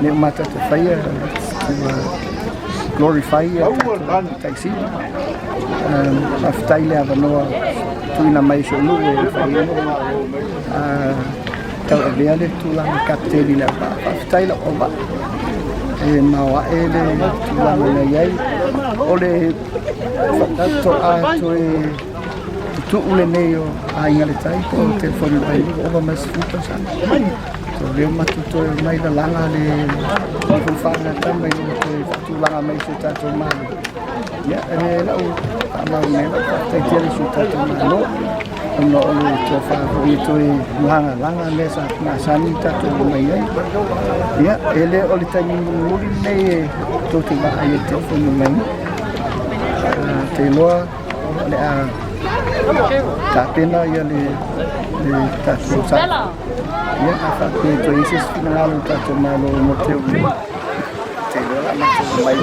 Mea uma tatou faia to glorify ia tatou Matai Sili. Faafetai le avanoa tuuina mai e si ou nuu e mafai ai ona tauavea le tulaga kapeteni i le auvaa. Faafetai lau auvaa, e maoae le tulaga na i ai. O le faatoa toe tutuu lenei o Aiga i le Tai po o telefoni mai ua ova ma le 10 tausaga. So lea ua matou toe omai lalaga le faaagatama ina ua toe faatulaga mai si o tatou Malo. Ia, e le lau faamauina ai lau faafetai tele i si o tatou Malo ona o le tofa foi e toe lagalaga mea sa masani tatou omai ai. Ia, e le o le taimi mulimuli lenei e tou te vaai ai i le telefoni mai. Ou te iloa o le a tapena ia le tatou sa. Ia, a faapea e toe i ai se isi finagalo o le tatou Malo mo te ou te iloa o le a matou omai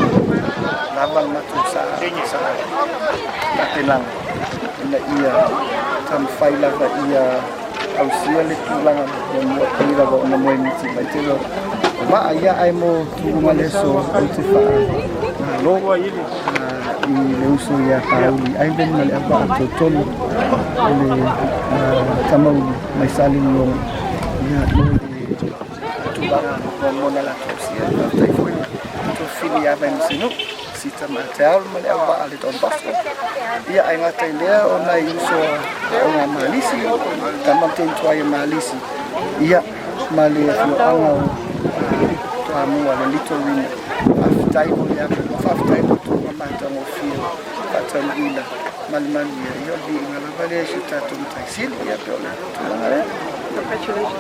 lava le matou sa tapenaga ina ia taumafai lava ia ausia le tulaga muamua pei lava ona moemiti mai te iloa o vaa ia ae mo tuluga le aso ou te faamalo i le uso ia Paauli Ivan ma le auvaa totonu o le Tamauli mai Salelologa ia mo le tulaga muamua na latou ausia. Faafetai foi i le Tofili ia Vaimasinu, Sita Martel ma le auvaa a le Don Bosco. Ia ae gata i lea o nai uso a Aoga Malisi, Tama ma Teine Tuai a Malisi, ia ma le afioaga o Toamua, le Little Rina. Faafetai mo le avanoa, faafetai mo tulaga matagofie faataunuuina ma le manuia. Ia o le viiga lava lea i si o tatou Matai Sili, ia pei o le tulaga lea.